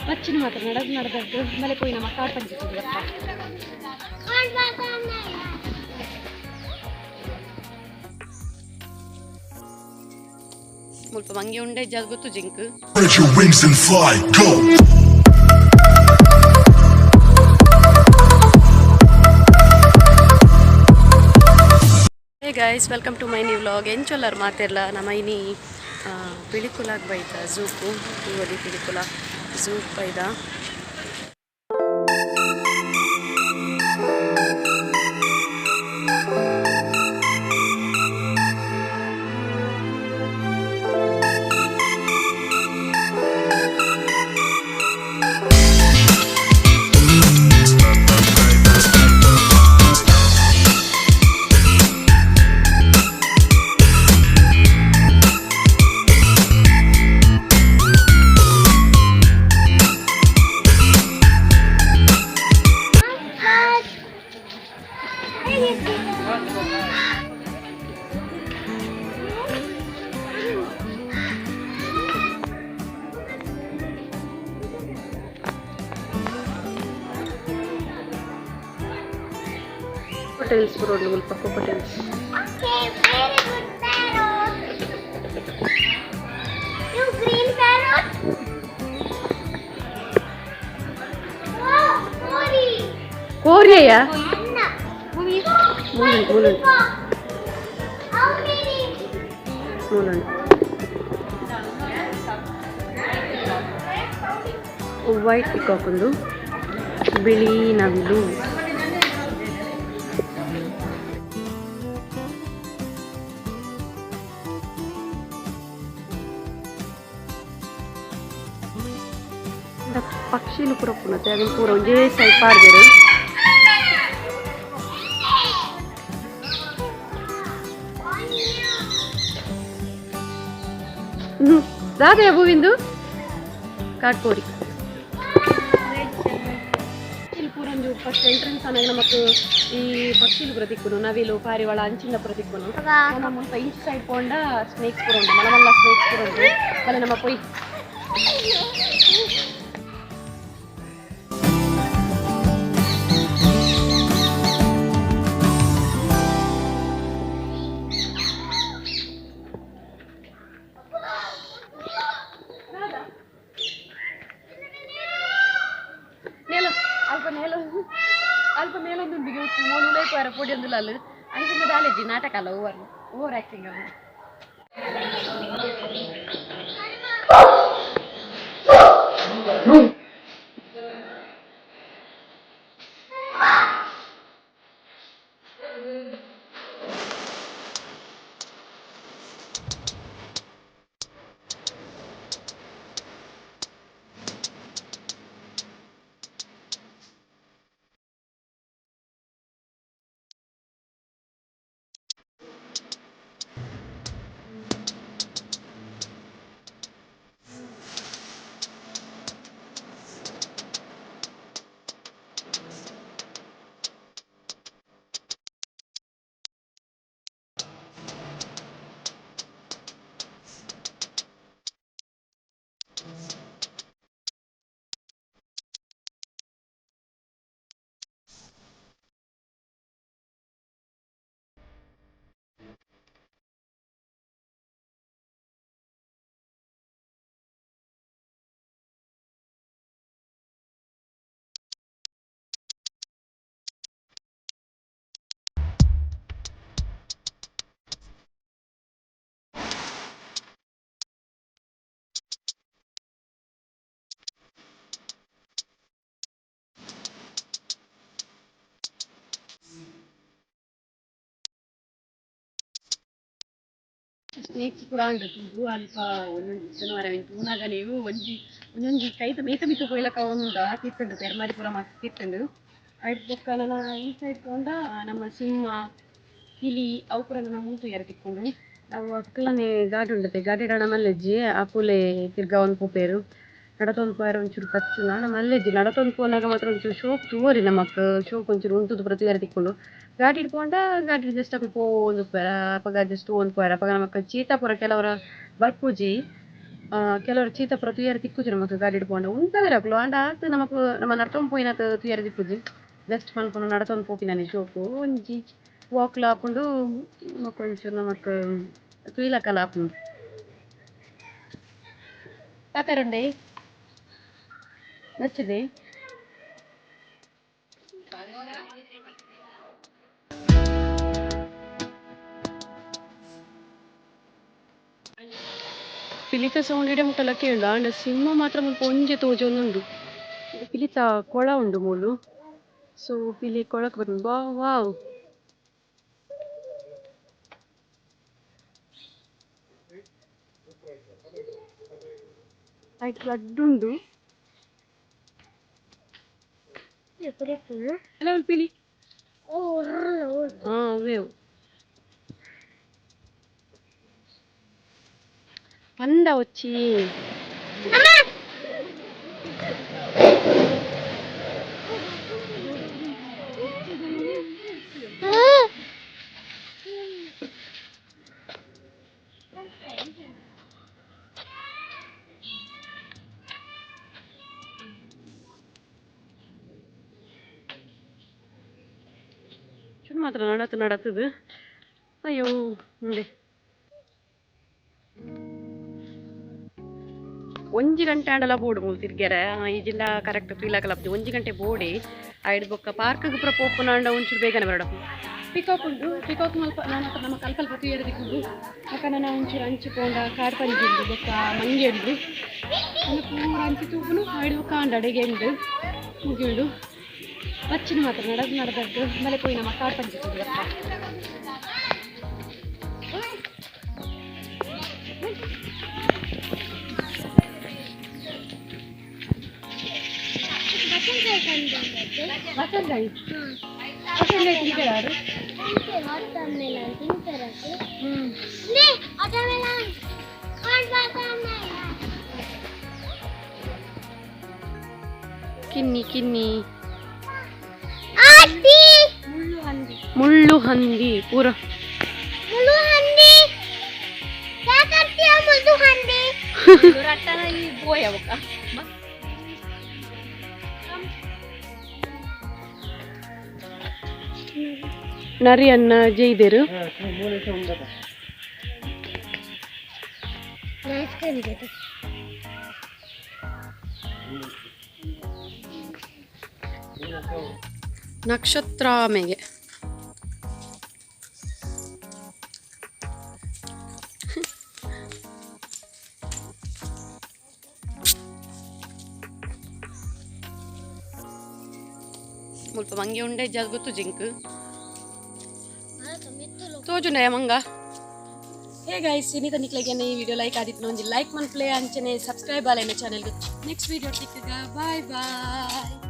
ಬಚ್ಚಿನ ಮಾತ್ರ ನಡದು ನಡದದ್ದು ಮಲೆ ಪೋಯಿ ನಮ್ಮ ಕಾಟಂಜಿ ಬರ್ತ. ಮುಲ್ಪ ಮಂಗೆ ಉಂಡೆ ಜಾಗ ಗೊತ್ತು zinc. Spread your wings and fly, go! Hey guys, welcome to my new vlog. ಎಂಚೊಲ್ಲರ್ ಮಾತೆರ್ಲ ನಮ್ಮ ಇನಿ ಪಿಲಿಕುಲಾಗ್ ಬೈದ ಝೂಕು ತೂವಲಿ ಪಿಲಿಕುಲ ಝೂಕ್ ಬೈದ. ಹೋಟೆಲ್ಸ್ ಬರೋಡು ಮುಲ್ಪ hotels. Okay, very good parrot. You green parrot? Wow, Mori. ಕೋರಿಯಯ್ಯ. Anna. ಮೂಲುಂಡು ಮೂಲುಂಡು. How many? ಮೂಲುಂಡು. ವೈಟ್ ಪಿಕಾಕ್ ಒಂದು, ಬಿಳಿ ನವಿಲು. ಪಕ್ಷಿಲು ಪೂರ ಪುನತೆ ಅದನ್ನ ಪೂರ ಒಂಜೇ ಸೈಡ್ ಪಾಡ್ದೆರ್. ದಾದೆಯ ಹೂವಿಂದು ಕಾಟ್ಕೋರಿ ಇಲ್ಲಿ ಪೂರ ಒಂಜಿ ಫಸ್ಟ್ ಎಂಟ್ರೆನ್ಸ್ ಅನಾಗ ನಮಕ್ ಈ ಪಕ್ಷಿಲು ಪೂರ ತಿಕ್ಕುನು, ನವಿಲು, ಪಾರಿವಾಳ ಅಂಚಿನ ಪೂರ ತಿಕ್ಕುನು. ನಮ್ಮ ಮುಲ್ಪ ಇಂಚ್ ಸೈಡ್ ಪೋಂಡ ಸ್ನೇಕ್ಸ್ ಪೂರ ಉಂಡು, ಮಲ್ಲ ಮಲ್ಲ ಸ್ನೇಕ್ಸ್ ಪೂರ ಉಂಡು. ಬಲೆ ನಮ್ಮ ಪೊಯ್. ನೇಲ ಅಲ್ಪ ನೇಲ ಅಲ್ಪ ಮೇಲೊಂದುಂಡಿಗೆ ಉಪ್ಪು ಮೋಲು ಉಲೈಪುವಾರ ಪೊಡಿ ಒಂದುಲಾಲ್ ಅಂಚಿನ ದಾಲೇಜಿ ನಾಟಕ ಅಲ್ಲ, ಓವರ್ ಓವರ್ ಆ್ಯಕ್ಟಿಂಗ್ ಅಲ್ಲ. ಸ್ನೇಕ್ಸ್ ಪೂರ ಉಂಡು ತೂದು ಅಲ್ಪ ಒಂದೊಂಜಿ ಶನಿವಾರ ತೂನಗ ನೀವು ಒಂಜಿ ಒಂಜೊಂಜಿ ಕೈತ ಮೇತ ಮಿತ್ತ ಪೋಯ್ಲಕ ಉಂಡು ತಿತ್ತುಂಡು, ಪೆರ್ಮಾರಿ ಪೂರ ಮಸ್ತ್ ತಿತ್ತುಂಡು. ಐಟ್ ಬೊಕ್ಕ ನನ ಈ ಸೈಡ್ ಪೋಂಡ ನಮ್ಮ ಸಿಂಹ, ಪಿಲಿ ಅವು ಪೂರ ನನ ಮೂಲು ತೂಯೆರೆ ತಿಕ್ಕುಂಡು. ಅವು ಅಕ್ಲನೆ ಗಾಡಿ ಉಂಡತೆ, ಗಾಡಿ ಡಾಣ ಮಲ್ಲೆಜ್ಜಿ ಅಕುಲೆ ತಿರ್ಗಾವೊಂದು ಪೋಪೆರ್. ನಡತೊಂದು ಪೋಯೆರೆ ಒಂಚೂರು ಕಚ್ಚುನ ಆಂಡ ಮಲ್ಲೆಜ್ಜಿ. ನಡತೊಂದು ಪೋನಗ ಮಾತ್ರ ಒಂಚೂರು ಶೋಕ್ ತೂವೊಲಿ ನಮಕ್, ಶೋಕ್ ಒಂಚೂರು ಉಂತುದು ಪೂರ ತೂಯೆರೆ ತಿಕ್ಕುಂಡು. ಗಾಡಿಡ್ ಪೋಂಡ ಗಾಡಿಡ್ ಜಸ್ಟ್ ಅಕುಲು ಪೋವೊಂದು ಉಪ್ಪುವೆರ್, ಅಪಗ ಜಸ್ಟ್ ತೂವೊಂದು ಪೋಯೆರ್. ಅಪಗ ನಮಕ್ ಚೀತಾ ಪೂರ ಕೆಲವೊರ ಬರ್ಪುಜಿ. ಕೆಲವರು ಚೀತ ಪೂರ ತೂಯರೆ ತಿಕ್ಕುಜಿ ನಮಕ್ ಗಾಡಿಡ್ ಪೋಂಡ ಉಂತವೆರ್ ಅಕುಲು ಆಂಡ ಆತ್ ನಮಕ್ ನಮ ನಡತೊಂದು ಪೋಯಿನಾತ್ ತೂಯರೆ ತಿಕ್ಕುಜಿ. ಜಸ್ಟ್ ಮನ್ಪುನು ನಡತೊಂದು ಪೋಪಿನನೆ ಶೋಕು ಒಂಜಿ ವಾಕ್ಲ ಆಪುಂಡು ಬೊಕ ಒಂಚೂರು ನಮಕ್ ತೂಯಿಲಕಲ ಆಪುಂಡು. ಪಾತೆರುಂಡೆ ನಚ್ಚಿದೆ. ಪಿಲಿತ ಸೌಂಡ್ ಇಡೆ ಮುಟ್ಟಲ ಕೇಂಡ ಆಂಡ ಸಿಂಹ ಮಾತ್ರ ಮುಲ್ಪ ಒಂಜೆ ತೋಜೊಂದುಂಡು. ಪಿಲಿತ ಕೊಳ ಉಂಡು ಮೂಲು. ಸೊ ಪಿಲಿ ಕೊಳಕ್ ಬರ್ಪುಂಡು. ವಾವ್ ವಾವ್. ಐಟ್ ರಡ್ಡ್ ಉಂಡು. ಅಲ್ಲ ಪಿಲಿ. ಹಾ ಅವ್ವೆ ಅವು. ಪಂದ ಒಚ್ಚಿ. ಚುಡು ಮಾತ್ರ ನಡತ್ ನಡತದು. ಅಯ್ಯೋ ಉಂಡೆ. ಒಂಜಿ ಗಂಟೆ ಆಂಡಲ ಬೋಡು ಮೂಲು ತಿರ್ಗ್ಯರೆ. ಇಜಿಂಡ ಕರೆಕ್ಟ್ ತೂಯ್ಲಕಲ ಆಪುಜಿ. ಒಂಜಿ ಗಂಟೆ ಬೋಡಿ ಐಡ್ ಬೊಕ್ಕ ಪಾರ್ಕ್ಗ್ ಪೂರ ಪೋಪುನಾಂಡ ಒಂಚೂರು ಬೇಗನೆ ಬರೊಡಪ್ಪು. ಪಿಕಾಕ್ ಉಂಡು. ಪಿಕಾಕ್ ಮಲ್ಪ ನನ ನಮಕ್ ಅಲ್ಪ ಅಲ್ಪ ತೂಯೆರೆ ತಿಕ್ಕುಂಡು. ಬೊಕ್ಕ ನನ ಒಂಚೂರು ಅಂಚಿ ಪೋಂಡ ಕಾಡ್ ಪಂಜಿ ಉಂಡು ಬೊಕ್ಕ ಮಂಗೆ ಉಂಡು. ಉಂದು ಪೂರ ಅಂಚಿ ತೂಪುನು. ಐಡ್ ಬೊಕ್ಕ ಆಂಡ ಅಡೆಗೆ ಉಂಡು ಮುಗಿಯುಂಡು. ಬಚ್ಚಿನ ಮಾತ್ರ ನಡದು ನಡದದ್ದು ಮಲೆ ಪೋಯಿ ನಮ್ಮ ಕಾಡ್ ಪಂಜಿ ತೂದು ಬರ್ಪ. ಬಸಂಗಾಯಿ ಬಸಂಗಾಯಿ ತಿಂತೀರಾರು? ವಾಟರ್ಮೆಲನ್ ತಿಂತಾರದು. ಹ್ಮ್. ವಾಟರ್ಮೆಲನ್. ಕಿನ್ನಿ ಕಿನ್ನಿ. ಆಟಿ. ಮುಳ್ಳು ಹಂದಿ ಪೂರ. ಮುಳ್ಳು ಹಂದಿ. क्या करती हो मुल्लू हंदी? ನರಿಯನ್ನ ಜೈದೇರು. ನಕ್ಷತ್ರ ಆಮೆಗೆ. ಮುಲ್ಪ ಮಂಗೆ ಉಂಡೆ ಜಾಗ ಗೊತ್ತು ಜಿಂಕ್ ತೋಜುಂಡಯ ಮಂಗ. ಹೇ ಗೈಸ್, ಇನಿ ತನಿಕ್ಲೆಗೆ ಈ ವಿಡಿಯೋ ಲೈಕ್ ಆದಿತ್ತು ಒಂಜಿ ಲೈಕ್ ಮನ್ಪ್ಲೆ, ಅಂಚನೆ ಸಬ್ಸ್ಕ್ರೈಬ್ ಆಲೆ ಚಾನೆಲ್. ನೆಕ್ಸ್ಟ್ ವಿಡಿಯೋ ತಿಕ್ಕಗ. Bye boy.